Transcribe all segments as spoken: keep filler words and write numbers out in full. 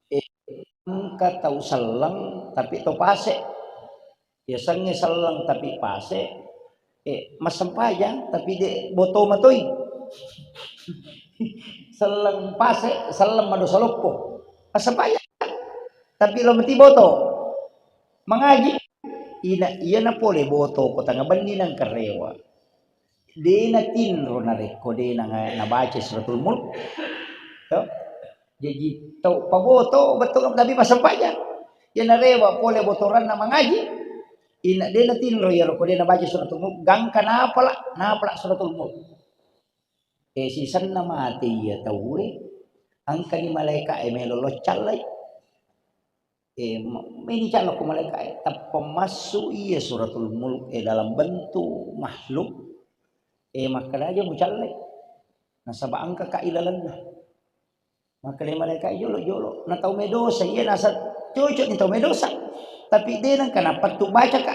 Eh, engka tau selleng tapi to pase. Yasengnge selleng tapi pase, eh, massempajang tapi de boto matoi. Selleng pase, selleng madosa loppo. Massempajang. Tapi lo mati boto. Mangaji. Ina, iyana pole boto ko tanga benni nang karewa. De natinro narekko de na, nabaca Suratul Mulk. To? Jaji tau paboto bettu tapi massempajang. Iya narewa pole botoranna mangaji. Ina de natinro iyaro ko de nabaca Suratul Mulk, gangka napala, napala Suratul Mulk. Eh, sisenna mate iya tauwe, engkani malaeka e melo loccallai. Eh, ma-, meni calla ko malaeka e, tappa massu iya Suratul Mulk e dalam bentuk makhluk. Eh, makkeda aja mucallai. Nasaba engka ka ilalenna. Makkeda malaeka e, jolo-jolo. Na tau medosa, iya nasa cocok ni tau medosa. Tapi de nengka napattu baca ka.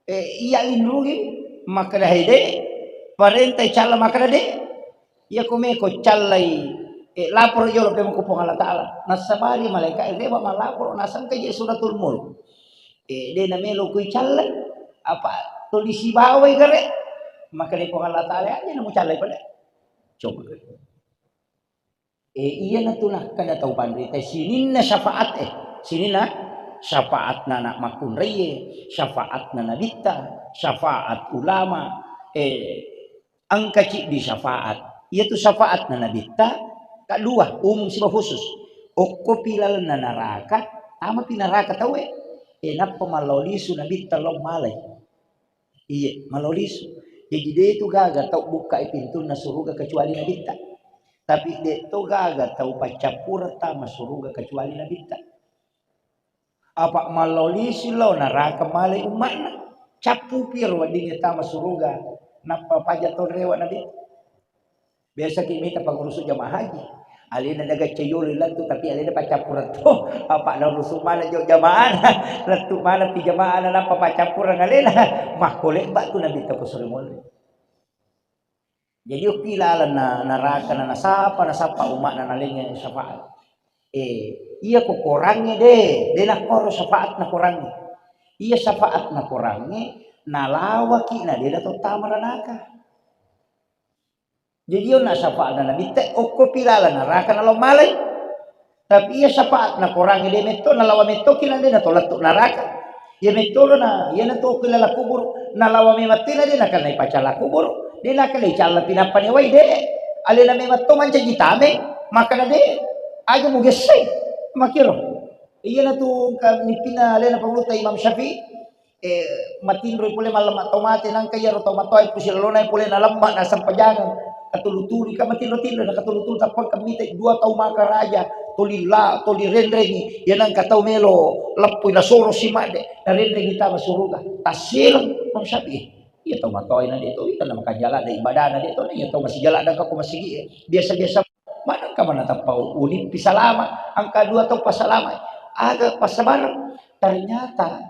Eh, iya linrungi, makkeda hede, parenta calla makkeda de. Iya ko meko callai, eh, lapor jolo pemeng ko Puang Allah Taala. Nassabari malaeka e, rewa malapor, nasengka je Suratul Mulk. Eh, de namelo kui callai, apa tuli sibawai gare. Makkeda Puang Allah Taala, aja namu callai pada. Coba. Eh, iyana tu nakkeda tau panrita sininna syafaat, eh, sininna syafaatna anak makkunraie, syafaatna nabitta, syafaat ulama, eh, engka ciddi syafaat. Iyatu syafaatna nabitta, kaddua, umum siba khusus. Okkopi lalenna naraka, tamapi naraka tauwe. Eh, nappa mallao lisu nabitta lao malai. Iye, malao lisu. Jaji de tu gaga tau bukkai pintunna suruga kecuali nabitta. Tapi de to gaga tau paccappureng tama suruga kecuali nabitta. Apa mallao lisu lao naraka malai umma'na. Cappupi ro weddingnge tama suruga, nappa paja to rewa nabitta. Biasa ki mita pangurusu jamaah haji. Alena daga ceyolo lettu, tapi alena paccappureng to. Apa na urusu mana jo jamaah, lettu mana pi jamaah, nappa paccappureng alena. Makkole batu nabitta ko sore mole. Jadi okki laleng na, naraka na nasapa, nasapa umma'na nalengnge syafaat. Eh, iya ko korangnge de, de nakkoro syafaat na korangnge. Iya syafaat na korangnge, nalawaki na de na to tama ranaka. Jadi iyona syafaatna nabitta, okkopi laleng naraka nalao malai. Tapi iya syafaatna korangnge de metto, nalawa mettoki na de na to lettu naraka. Iya mettoro na, iya na to okki laleng kuburu, nalawa memetto na de na kallai pacalla kuburu, de na kallai calla pinappa newai de. Alena memetto mancaji tame, makkeda de, aja mugessai. Makkiro. Iya na tu ka nippina alena pangulutta Imam Syafi'i. Eh, matinroi pole mallemma tau mate, nangka iyaro tau matoae pusi lalona pole nalemma nasempajangeng. Katulu-tulu ka matinro-tinro, nakatulu-tulu tappa engka mita dua tau maka raja, toli la, toli renrengi, iya nangka tau melo leppui nasoro si madde, narenrengi tama suruga. Tasseleng Imam Syafi'i. Iya tau matoae na de to, ita na makajala da ibadana de to, iya tau masijala da ko masigi e. Biasa-biasa Manengka manatappa unippi salama, engka dua tau passalama. Aga passabareng? Ternyata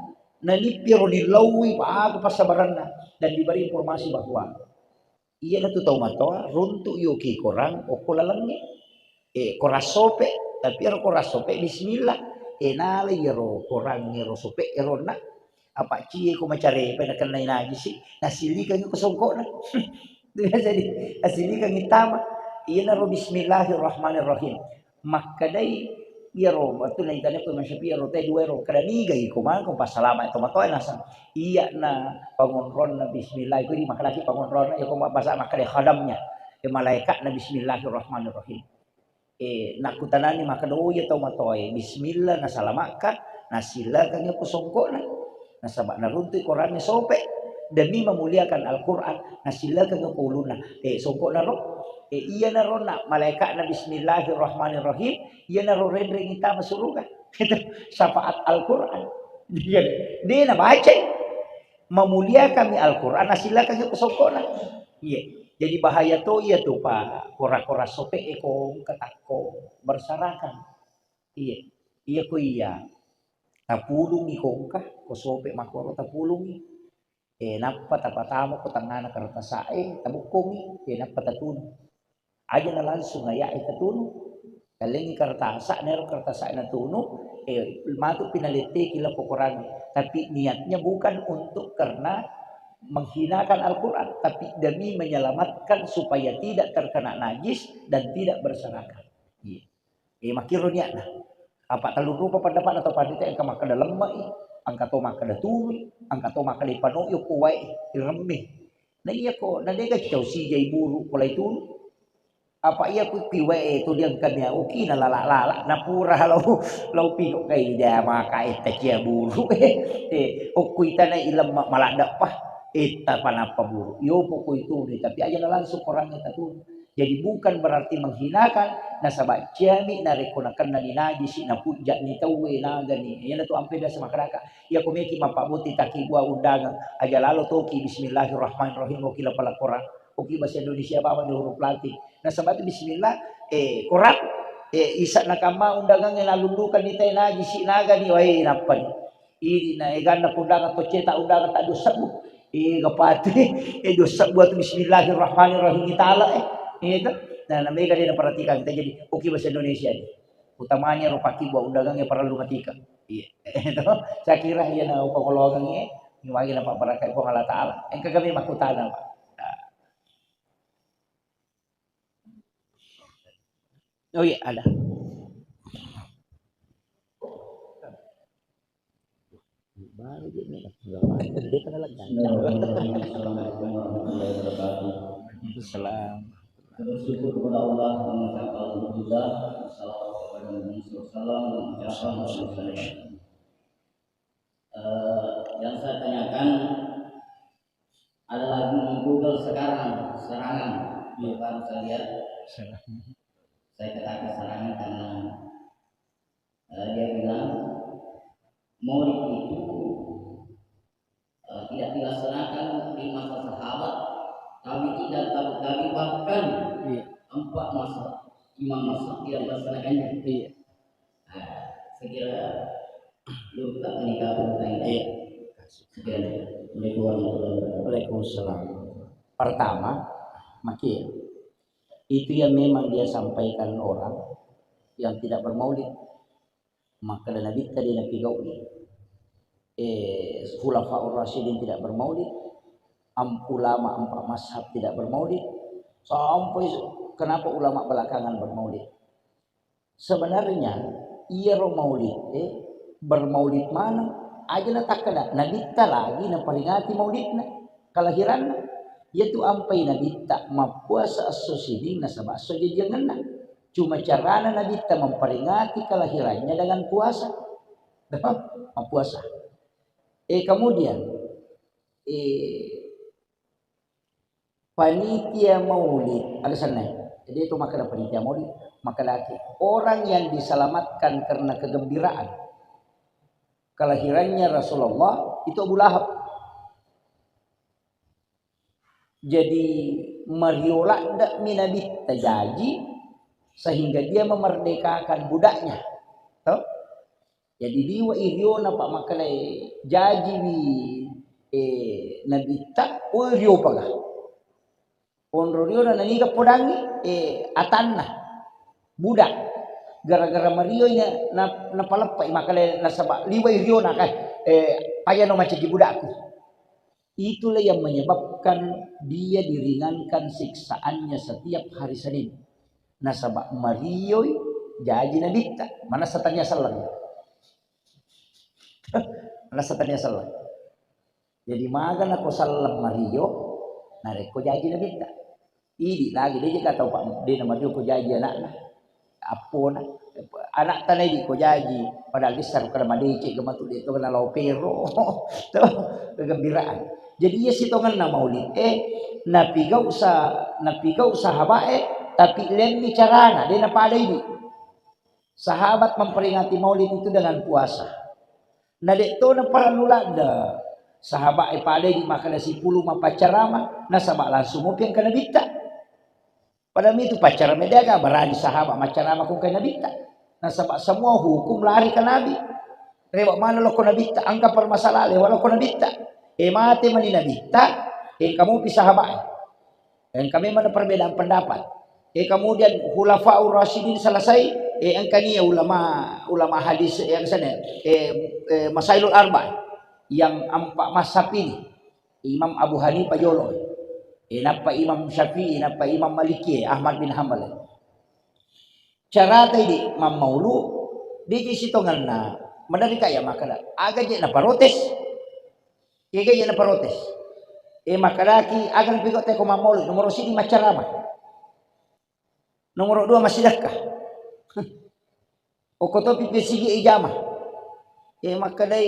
nanippi ro nillaui aga passabarenna dan diberi informasi bahwa iyana tu tau matoa runtu yoki korang okko lalengnge. Eh, korang sope, tapi ero korang sope bismillah. Eh, nala iyaro korang ero sope eronna. Apa cie ko macarepa nakennai najisi, nasilikangi ko songkokna. Jadi, nasilikangi tama. Iyanaro bismillahirrahmanirrahim. Makkedai iyaro, wettu naitanya ko Imam Syafi'i iyaro te dua ero, kada nigai ko mangko passalama to matoa nasang. Iyana pangonronna bismillah, ko di makkedaki pangonronna, iya ko mabbasa makkeda khadamnya. Eh, malaikatna bismillahirrahmanirrahim. Eh, nakkutanani makkeda, "Oh, iya tau matoae, bismillah, nasalama'ka, nasillakangngi ko songko'na." Nasaba naruntui Korangnge sope demi memuliakan Al-Quran, nasillakangngi ko ulunna. Eh, songko'na ro, eh, iyanaro na malaika'na, "Bismillahirrahmanirrahim," iyanaro renrengngi tama suruga. Itu syafaat Al-Quran. Iya, de nabacai. Memuliakangngi Al-Quran, nasillakangngi ko songko'na. Iya. Jadi bahaya to iya tu, Pak. Kora-kora sope e ko engka takko berserakan. Iya. Iya ko iya. Tapulungngi ko engka, ko sope makkoro tapulungngi. Eh, nappa tapatama ko tengngana kertasa'e, tabukkongngi, eh, nappa tatunu. Aja na langsung aya'e tatunu. Talengngi kertasa, nero kertasa natunu, eh, matu pinaletteki lao ko Korangnge. Tapi niatnya bukan untuk karena menghinakan Al-Quran, tapi demi menyelamatkan supaya tidak terkena najis dan tidak berserakan. Iya. Eh, makkiro niatna. Apa tellu rupa pendapatna tau pandita, engka makkeda lemme'i, engka to makkeda tunui, engka to makkeda ipanoi okko wae, iremme. Na iya ko, na dega cau sijai buru ko lai tunu. Apa iya ku ki wae tu diangkami, oki na lala-lala, na pura lau, lau piko kai dia maka etta cia buru. Eh, okko itana ilemme maladde pa, etta panappa buru. Yo poko itu ni, tapi aja na langsung Korangnge tatu. Jadi bukan berarti menghinakan, nasaba ciami narekko nakennani najisi, napujjani tauwe nagani. Iyanatu ampe biasa makkedaka, iya ko meki mappabotting takkibua undangan, aja lalo toki bismillahirrahmanirrahim, oki lapala Korang, oki bahasa Indonesia bawang di huruf Latin. Nasaba tu bismillah, eh, Korang, eh, isa nakamma undangangnge nalundukan ni tai najisi nagani, wae nappani. Idi na eganna kondangan to cetak undangan tak dua sebbu. Ega pati, eh, dua sebbu atau bismillahirrahmanirrahim kita ala, eh. Iya to? Nah, namanya kan dia perhatikan kita jadi oke bahasa Indonesia ni. Utamanya ro pakkibua undangangnge parellu matika. Iya. Itu. Saya kira iya na upakolokangnge, eh. Ini wagi na pabbarakai Puang Allah Ta'ala. Engka kami makkutana, Pak. Nah. Oh iya, ada. Baru dia ni, dia kena lega. Assalamualaikum warahmatullahi wabarakatuh. Waalaikumsalam. Bersyukur kepada Allah, mengucapkan alhamdulillah, salawat kepada Nabi sallallahu alaihi wasallam, mengucapkan alhamdulillah. Eh, yang saya tanyakan, ada lagu di Google sekarang, serangan. Iya. Baru saya lihat. Serangan. Saya katakan serangan karena, eh, dia bilang, Maulid itu, eh, tidak dilaksanakan di masa sahabat, tabi'in dan tabi'ut tabi'in, bahkan Iya. empat masa, imam masa tidak melaksanakannya. Iya. Nah, saya kira lu tak menikah pun saya Iya. Sekian. Assalamualaikum warahmatullahi wabarakatuh. Waalaikumsalam. Pertama, maki itu yang memang dia sampaikan orang yang tidak bermaulid. Makkeda Nabitta de napigau'i. Eh, Khulafaur Rasyidin tidak bermaulid, am-, ulama empat mazhab tidak bermaulid, sampai se-, kenapa ulama belakangan bermaulid? Sebenarnya, iyaro maulid, eh, bermaulid maneng, aja natakkeda, Nabitta lagi naperingati maulidna, kelahiranna. Iyatu ampai Nabitta mappuasa esso siding nasaba esso jajiangenna. Cuma carana Nabitta memperingati kelahirannya dengan puasa. Apa? Puasa. Eh, kemudian, eh, panitia maulid, ada sana. Jadi itu makkeda panitia maulid, makkedaki, orang yang diselamatkan karena kegembiraan kelahirannya Rasulullah itu Abu Lahab. Jadi, mario ladde'mi Nabitta jaji, sehingga dia memerdekakan budaknya. Toh? Jadi, liwa i riona, Pak, makkalai jajiwi, eh, Nabitta, oh, rio paga. Onro riona naniga podangi, eh, atanna. Budak. Gara-gara marioi na, na, napaleppai makkalai nasaba liwa i riona, kai, eh, pajano macaji budakku. Itulah yang menyebabkan dia diringankan siksaannya setiap hari Senin. Nasaba marioi jaji Nabitta, manessa tania selleng. Manessa tania selleng. Jadi maga nako selleng mario, narekko jaji Nabitta. Idi lagi, de jega tau, Pak, de namario ko jaji anakna. Appona. Anakta na idi ko jaji, padahal dessa ro kada madeceng ga matu, de to kana lao pero. To, kegembiraan. Jadi iya sitongenna maulid, eh, napigau sa-, napigau sahabat, eh, tapi lemmi carana, de napada idi. Sahabat memperingati maulid itu dengan puasa. Na de to naparellu ladde. Sahabat e pada idi makkeda sipulung mapaccarama, nasaba langsung mopi engka Nabitta. Padahal itu paccarama de aga barani sahabat maccarama ko engka Nabitta. Nasaba semua hukum lari ke Nabi. Rewa mana lo ko Nabitta, engka permasalahan lewa lo ko Nabitta. E mate mani Nabitta, engka mopi sahabat e. Engka memang perbedaan pendapat. Eh, kemudian Khulafaur Rasyidin selesai, Eh, engkani ya ulama, ulama hadis yang sana, eh, eh, Masailul Arba, yang empat mazhab ini, Imam Abu Hanifah jolo, eh, nappa Imam Syafi'i, nappa Imam Maliki, Ahmad bin Hambal. Carata idi mammaulu, di sitongenna, maderri kaya makkeda, aga je naparotes? Kega je naparotes? Eh, makkedaki, aga napigau te ko mammaulu, nomoro sidi maccarama. Nomoro dua massidekka. Okko topi pesigi ijama. Eh, makkedai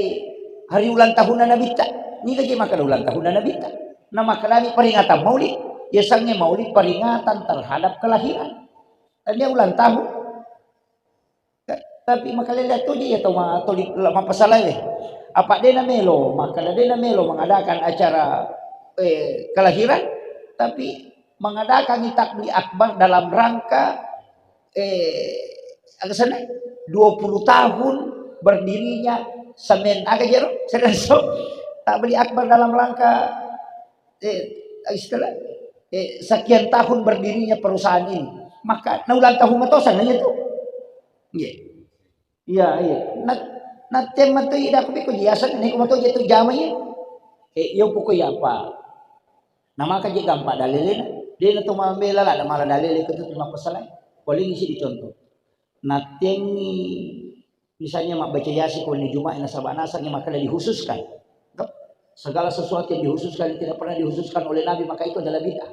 hari ulang tahunna Nabitta. Niga je makkeda ulang tahunna Nabitta? Na makkedani peringatan maulid. Ya sange maulid peringatan terhadap kelahiran. Dan dia ulang tahun. Tapi makalele tu je ya tau ma-, toli-, la-, mapasalae. Apa de namelo, makkeda de namelo mengadakan acara, eh, kelahiran, tapi mengadakan takbir akbar dalam rangka, eh, aga sana, dua puluh tahun berdirinya semen, aga jero, semen so, takbir akbar dalam rangka, eh, istilah, eh, sekian tahun berdirinya perusahaan ini. Maka naulang tahun matosan aja tuh. Iya. Iya, iya. Na, natteng matu ida ko beko biasa ne ko matu je tu jama iya. Eh, iyo poko iya apa? Namaka je gampa dalilena. De na to mambela la, mala dalile ko tu mapasalae. Paling isi dicontoh. Nattengi misalnya mabbaca Yasin ko wenni Jumat, nasaba naseng makkeda dikhususkan. Segala sesuatu yang dikhususkan yang tidak pernah dikhususkan oleh Nabi, maka itu adalah bid'ah.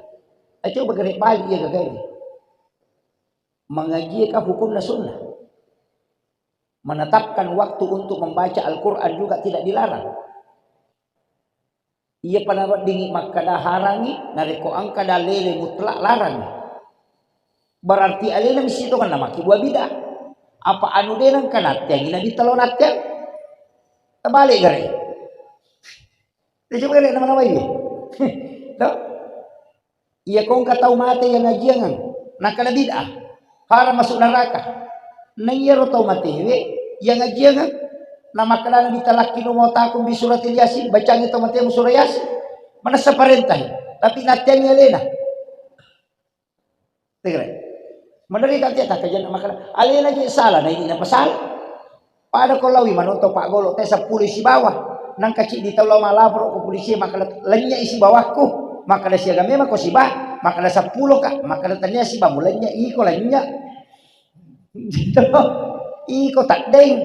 Eh, coba gare balik ya gagai. Mengaji ka hukumna sunnah. Menetapkan waktu untuk membaca Al-Quran juga tidak dilarang. Iya pada weddingi makkeda harangi, narekko engka dalele mutlak larang. Berarti alena misi to kan namaki buah bid'ah. Apa anu de nengka natteangi Nabi telo natteang? Terbalik gare. Dia coba gare nama-nama ini. Tuh. Iya ko engka tau mate yang ngajiangan, nakkeda bid'ah, haram masuk neraka. Na iyaro tau matewe yang ngajiangan, na makkeda Nabi talakki numa takum bi suratil Yasin, bacangi tau matemu surah Yasin. Manessa parentah, tapi natteangi alena. Tegere. Meneri kate takkajanna makkeda, alena je salah, na ini napasala. Pada ko lawi manontong paggolo te seppulo sibawa. Nangka ciddi tau lao malaporo ko polisi makkeda, lennye sibawakku. Makkeda siaga memang ko siba, makkeda seppulo ka, makkeda tania siba mulennye iko lennye. Iko taddeng.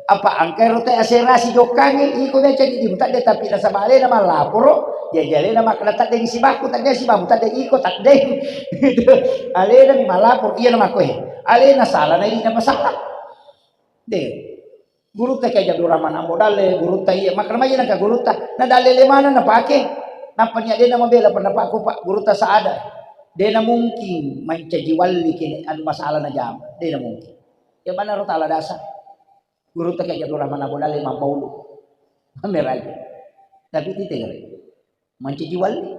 Apa engka ero te aserasi jokkangnge, iko de ceddi di mutadde, tapi nasaba alena malaporo, jaji alena makkeda taddeng sibaku, taddeng sibamu, taddeng iko taddeng. Alena mi malaporo, iya namakkoe. Alena salah na idi napasala. De. Gurutta ke Abdul Rahman Ambo Dalle, gurutta iya, makkeda maja nangka gurutta, na dalele mana napake. Nappa nia de namabela pendapatku, Pak, gurutta Saada. De na mungkin mancaji walli kene anu masalah na jama. De na mungkin. Ya mana ro tala dasa. Gurutta ke Abdul Rahman Abu Dalle mammaulu. Meraja. Tapi tite gare. Mancaji walli.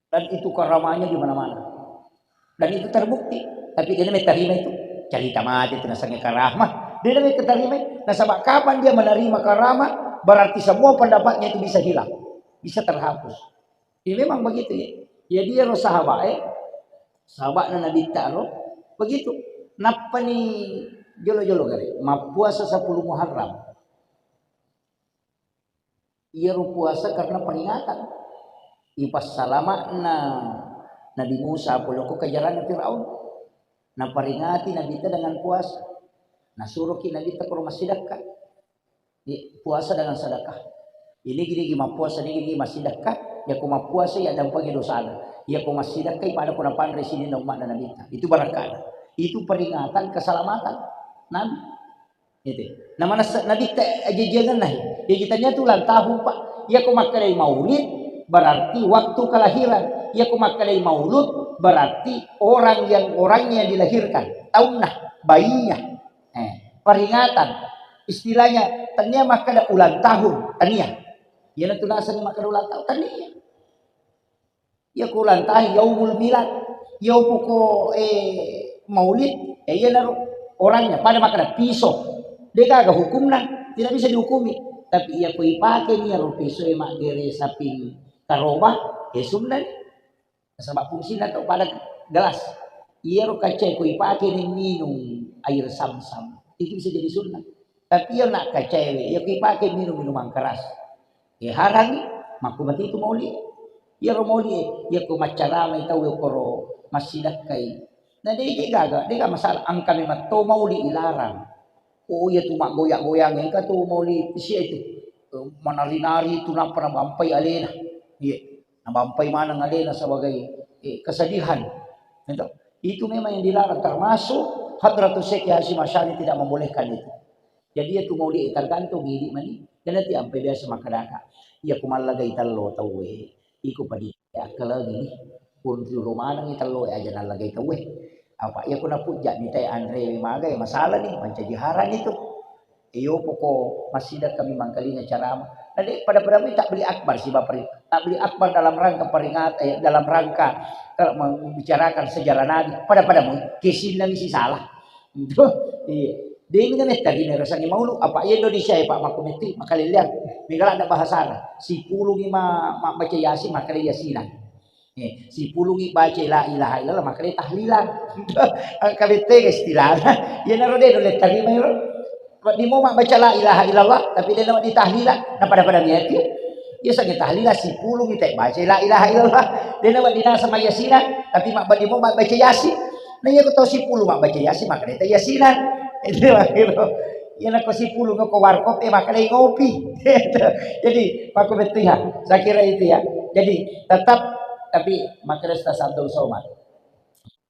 Dan itu karamahnya di mana-mana. Dan itu terbukti. Tapi dia menerima itu. Cerita mati itu nasanya karamah. Dia menerima. Nasaba kapan dia menerima karamah, berarti semua pendapatnya itu bisa hilang. Bisa terhapus. Ya memang begitu ya. Ya dia ro sahabat eh. Sahabatna Nabi taro. Begitu. Nappani jolo-jolo gare. Mappuasa sepuluh Muharram. Iyaro puasa karena peringatan. Ipassalama'na Nabi Musa pole ko kejaranna Firaun. Naperingati Nabitta dengan puasa. Nasuroki Nabitta koro massidekka. Di, puasa dengan sedekah. Ini gini-gini mappuasa, ini gini massidekka. Yako mappuasa ya dampengi dosana. Yako massidekka ipada ko napanre sininna umma'na Nabitta. Itu barakana. Itu peringatan keselamatan Nabi. Itu. Namanessa Nabitta ajajiangenna he. Jadi tania tu ulang tahun, Pak. Iya ko makkedai maulid berarti waktu kelahiran. Iya ko makkedai maulud berarti orang yang, orangnya dilahirkan. Taunna, bayinya. Eh, peringatan. Istilahnya tania makkeda ulang tahun, tania. Iya tu naseng makkeda ulang tahun, tania. Iya ko ulang tahun, yaumul milad, iya poko, eh, maulid, eh, iyanaro orangnya pada makkeda piso. Degaga hukumna, tidak bisa dihukumi. Tapi iya ko ipake ni ro piso e maggere saping karoba, eh, sunna ni. Nasaba fungsina to pada gelas. Iyaro kacae ko ipake ni minung air samsam, itu bisa jadi sunnah. Tapi iya nak kacae we, iya ko ipake minum minuman keras, eh, harangi, makko mati itu mauli. Iyaro mauli, iya ko maccaramai tau koro massidakkai. Nah, de gaga, de gaga masalah, engka memang to mauli ilarang. Oh, iya tu maggoyang-goyang, engka tu mauli sia itu. Eh, manari-nari tu nappa nabampai alena. Iya. Nabampai maneng alena sebagai, eh, kesedihan. Itu, itu memang yang dilarang, termasuk Hadratus Syekh Hasyim Asy'ari tidak membolehkan itu. Jadi, iya tu mauli tergantung idi mani. Dan nanti ampe biasa makkadaka, iya ku mallagai tello tauwe, iko padi akkalengi ni. Pun riolo manengi tello aja nallagai tauwe. Apa iya ku napujja ni tae anre magai masalah ni, mancaji harang itu. Iyo poko massidakka mi mangkalinga carama. Na de pada-pada mi takbeli akbar siba peri-, takbeli akbar dalam rangka peringat-, eh, dalam rangka, eh, membicarakan sejarah Nabi. Pada-pada mu kesinna mi si salah. Iya. De mi na mettarina rasangi maulu, apa iya Indonesia ya, Pak, makko metti makaleleang. Mega ladda bahasana. Sipulungi ma-, mabbaca Yasin, makkeda Yasinan. Eh, sipulungi baca la ilaha illallah, makkeda tahlilan. Engka bettega istilahna. Iyanaro de nulle tarima iro. Wedding mo mabbaca la ilaha illallah, tapi de nawedding tahlilan, na pada-pada miati. Iya sange tahlilan sipulungi te baca la ilaha illallah. De nawedding nasama Yasinan, tapi mabbali mo mabbaca Yasin. Nah, iya ko tau sipulung mabbaca Yasin, makkeda te Yasinan. Itu akhirnya. Iya nako sipulung ko warkop, eh, makkeda ngopi. Jadi, makko bettega. Saya kira itu ya. Jadi, tetap, tapi makkeda Ustaz Abdul Somad.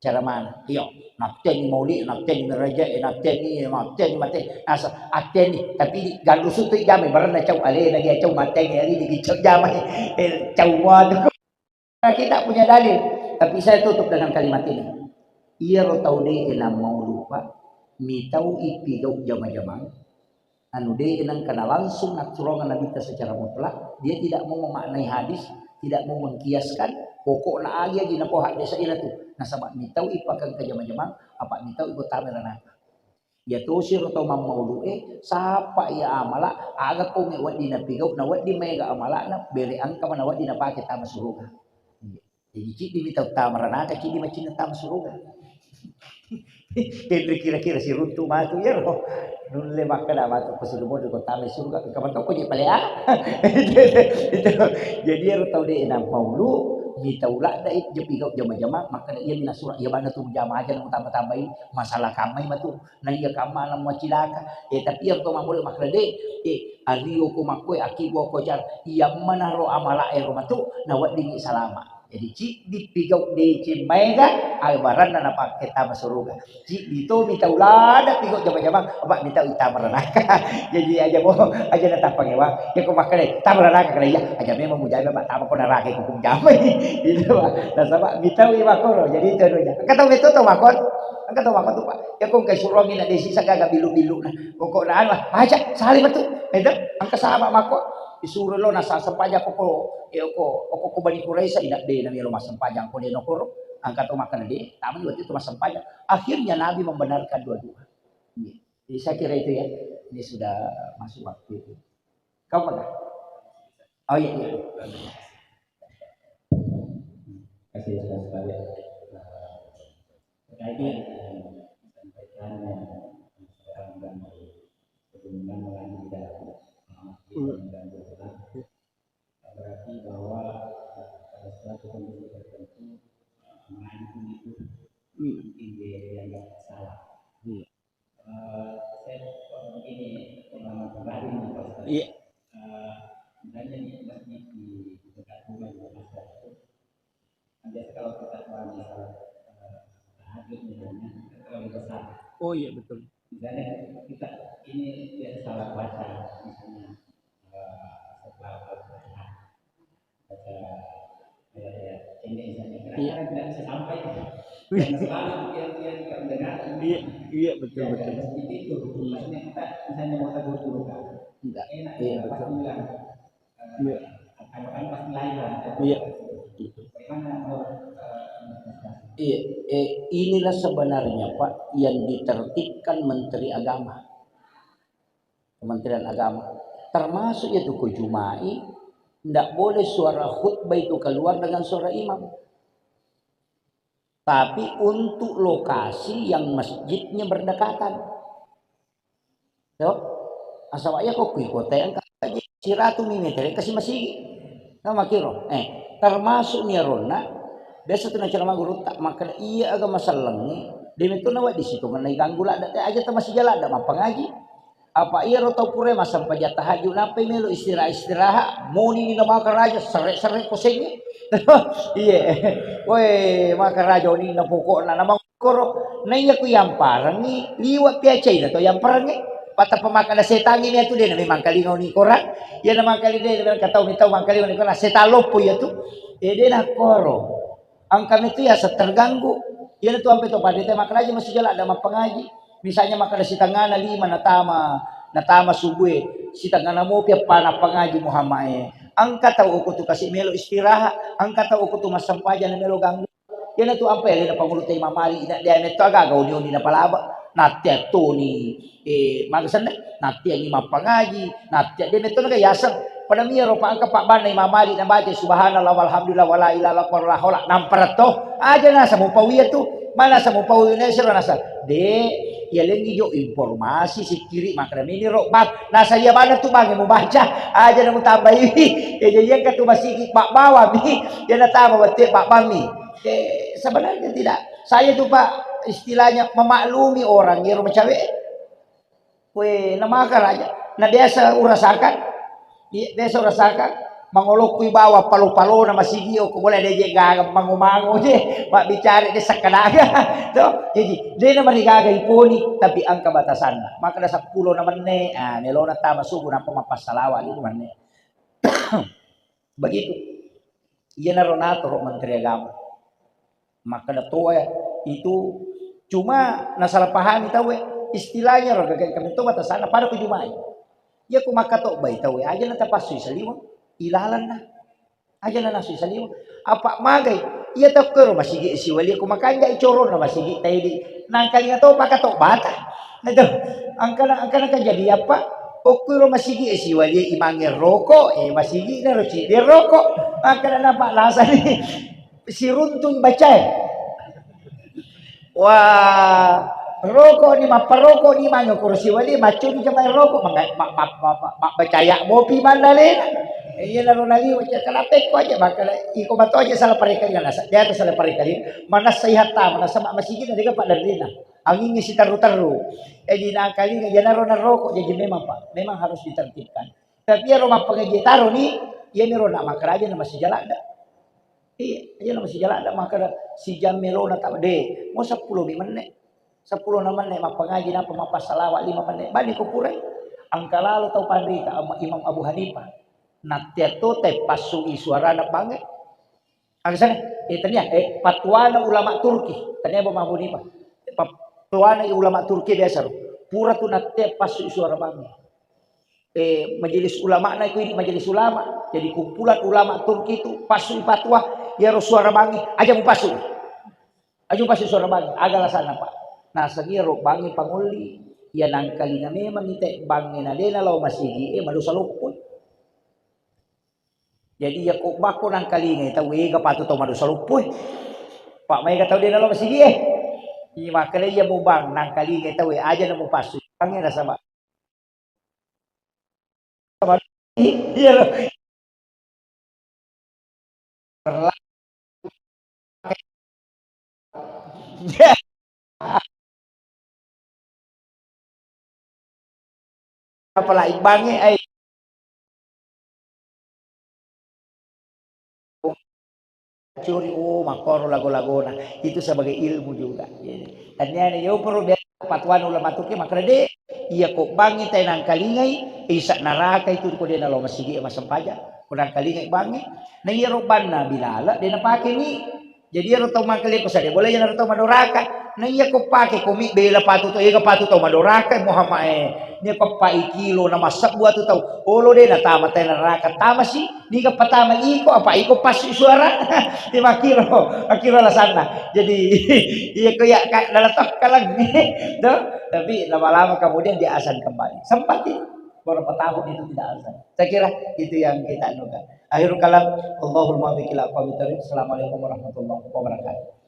Cara mana? Iyo, natteni mauli, natteni meraja, eh, natteni, eh, natteni mate, nasa, atteni, tapi di, gallusu tu jamai, barenna cau alena dia cau mateni, ari di cau jamai, eh, cau matu. Kita punya dalil, tapi saya tutup dengan kalimat ini. Iyaro tau de enang maulu, Pak, mitau ipigau jama-jamang, anu de nengka na langsung naturongeng Nabitta secara mutlak, dia tidak mau memaknai hadis, tidak mau mengkiaskan, pokokna agi-agi napoha desa ila tu. Nasaba mitau ipakengka jama-jamang, apa mitau iko tama ranaka. Ya tosi ro tau mammaulu'e, sapa iya amala, aga ko me wedding napigau, na wedding maega amala'na, bere engka mana wedding napake tama suruga. Jadi, ciddi mi tau tama ranaka, ciddi macinna tama suruga. Tenri kira-kira siruntu matu iyaro. Nulle makkeda matu ko sudah bodoh ko tama suruga, engka matu ko je pale ah. Itu. Jadi, iyaro tau de na maulu, mi tau ladda i, je pigau jama-jama, makkeda iya mina sura, iya bana tu jama aja na mutamba-tambai, masalah kamai matu. Na iya kamma na muacilaka. Eh, tapi iyaro to mammula makkeda de, eh, ario ko makkoe, akibua ko car, iya manaro amala ero matu, na weddingi salama. Jadi, ciddi pigau deceng maega, abaranna napake tama suruga. Ciddi to mitau ladda pigau jama-jama, apa mitau itama ranaka. Jadi, aja mo, aja natappa ngewa. Ya ko makkeda, tama ranaka kala iya, aja memang mujama, Pak, tama ko naraka ko jamai. Itu, Pak. Nasaba mitau i makkoro. Jadi, itu anunya. Engka tau metto to makkoro. Engka tau makkoro tu, Pak. Ya ko engka surongi na desi sagaga bilu-bilu na. Pokokna anu, ah, aja, sali matu. Itu, engka sama makko. Isuro lo nasa sempajang poko, eh, ko, poko ko Bani Quraisy, ina de na melo massempajang ko de nokoro. Engka to makkeda de, tama waktu itu massempajang. Akhirnya Nabi membenarkan dua-dua. Iya. Jadi saya kira itu ya. Ini sudah masuk waktu itu. Kau mana? Oh iya, iya. Kasih Ustaz sekalian. Terkait dengan disampaikan seorang dari hubungan orang di dalam, eh, dan berarti bahwa, eh, pada suatu kondisi tertentu, eh, mengancam itu mungkin dia dianggap salah. Iya. Eh, saya, eh, begini, pengalaman pribadi nih, Pak Ustaz. Iya. Eh, misalnya di masjid di dekat rumah juga masih ada. Kan biasa kalau kita, kalau misalnya, eh, tahajud misalnya, kan terlalu besar. Oh iya, betul. Misalnya kita ini biasa salah baca, misalnya, eh, setelah Al-Fatihah. Baca, ya, ya, pendek misalnya. Iya. Kadang-kadang tidak bisa sampai. Iya. Dan selalu yang, yang kita dengar ini. Iya, iya, betul, ya, betul. Seperti itu. Iya. Maksudnya kita misalnya mau tegur guru kan. Enggak. Enak, iya, ya, betul. Pasti bilang, eh, iya. Apa-apa pasti lain lah. Iya. Bagaimana menurut, eh, Ustaz? Iya, eh, inilah sebenarnya, Pak, yang ditertibkan Menteri Agama. Kementerian Agama. Termasuk itu ko Jumai, ndak boleh suara khutbah itu keluar dengan suara imam. Tapi untuk lokasi yang masjidnya berdekatan. Yo, nasaba iya ko kui kota engka siratu mi meter engka si masigi. Nah, makiro. Eh, termasuk ni aronna, biasa tu nacara magurutta, makkeda iya aga masellengnge, de metto nawa di situ ngena ganggu ladda, te aja ta masija ladda mappangaji. Apa iyaro tau pura massempajang tahajud, nappai melo istirahat-istirahat, moni ni namaka raja, serre-serre kosengnge. Iye. Woi, maka raja oninna pokokna, nama koro, naiya ku yamparengngi, liwa pi acaina to yamparengngi. Patappa makkeda setangngi mi atu de na memang kalingoni korang. Iya na mangkali de na katau mi tau mangkalingoni korang, setang loppo iya tu. Eh, de na koro. Engka metu yaseng terganggu. Iyana tu ampe to pandita makkeda aja masija ladda mappangaji. Misalnya makkeda sitengngana lima natama, natama subue, sitengngana mopi appa nappangaji Muhammad e. Engka tau okko tu kasi melo istirahat, engka tau okko tu massempajang na melo ganggu. Iyana tu ampe alena pangulutta Imam Malik, ina de metto aga-aga oni-oni napalaba. Nattea toni eh, maga senna, nattiangngi mappangaji, nattia de metto naga yaseng. Pada miyaro pa engka pabbanna Imam Malik nabaca subhanallah walhamdulillah wala ilaha illallah wallahu akbar, nampara to. Aja nasa mupau iya tu. Mana sa mupau iya sira nasa. De, yalengngi jo informasi sikiri makkeda mini ro bang. Nasa iya bana tu bang mubaca. Aja na mutambai. Ya jadi engka tu masigi pabbawami. Ya natama wettu pabbami. Eh, sebenarnya tidak. Saya tu, Pak, istilahnya memaklumi orang iyaro macawe. Weh, namaka raja. Na biasa urasakan. Iya, biasa urasakan. Mangolokkui bawa palo-palona masigi, okko bola de je gaga mango-mango je. Mabbicara de sakkadaga. To, jadi de na marigaga iponi, tapi engka batasanna. Makkeda seppulo na menne, ah, melona tama subuh nappa mappassalawa di menne. Begitu. Iyanaro natoro Menteri Agama. Makkeda toa itu cuma nasalah pahami tauwe. Istilahnya ro gaga kami to batasanna pada ku jumai. Iya ku makkatobbai tauwe aja na tapassui saliweng, ilalanna. Aja na nasui saliweng. Apa magai? Iya tokko ro masigi siwali ku makanja icorona masigi taidi. Nangkalinga to maka to bata. Itu angkana angkana kajadi apa? Okko ro masigi siwali imange roko, eh masigi na ro cidi roko. Angkana napa lasani. Siruntung bacae. Wah, roko ni mapparoko ni manyo kursi wali macuni jamae roko mabacaya mopi mandalena. Iya naro naliwa cakala pekko aja bakala iko mato aja salah parekali nasa. Dia salah parekali manassa ihatta manassa ma masigi na dega padarrina. Angingi siterru-terru. Jadi nangkalinga iya naro naroko jadi memang Pak, memang harus ditertibkan. Tapi iyaro mappangaji taro ni, iya niro na makkaraja na masija ladda. Iya, iya na masija ladda makkada sijam melona tama de, mo seppulo mi menne. Seppulo na menne mappangaji napa mappassalawa lima menne. Bani ko purai. Angka lalo tau panrita Imam Abu Hanifah. Nattea to te passu i suarana bange. Aga sana? Eh tania, eh patuana ulama Turki. Tania Imam Abu Hanifah. Patuana ulama Turki biasa ro. Pura tu nattea passu i suara bange. Eh, majelis ulama na itu ini majelis ulama. Jadi kumpulan ulama Turki itu passu fatwa, ya ro suara bangi, aja mu passu. Aja mu passu suara bangi, aga alasanna, Pak. Naseng iya ro bangi pangolli, ya nangkalinga memang ite bangi na dena lao masigi, eh, madosa loppo. Jadi ya ko bako nangkalinga tau ega patu tau madosa loppo. Pak mai tau dena lao masigi, eh. Iya makkeda iya mu bang nangkalinga tau aja na mu passu. Bangi nasaba Iya loh. Apalagi bangi ai. Curi, oh, makkoro lago-lagona. Itu sebagai ilmu juga. Taniana yo perlu biasa patuan ulama tuke makkeda de, iya ko bangi tai nangkalingai, isa neraka itu ko de nalo masigi masempajang. Ko nangkalingai bangi. Na iya ro banna bilala de napake mi. Jadi iyaro tau mangkalinga ko sade bola iyaro tau madoraka. Na iya ko pake ko mi bela patu to ega patu tau madoraka Muhammad eh. Nia ko pai kilo na massebbu atu tau. Olo de natama tai neraka tamasi. Niga patama iko apa iko passu suara. Di makkiro, makkiro alasanna. Jadi iya ko ya dalam tokkalang. Tuh, tapi lama-lama kemudian dia azan kembali. Sempat itu beberapa tahun itu tidak azan. Saya kira itu yang kita anukan. Akhirul kalam, Allahul muwaffiq ila aqwamit thariq. Assalamualaikum warahmatullahi wabarakatuh.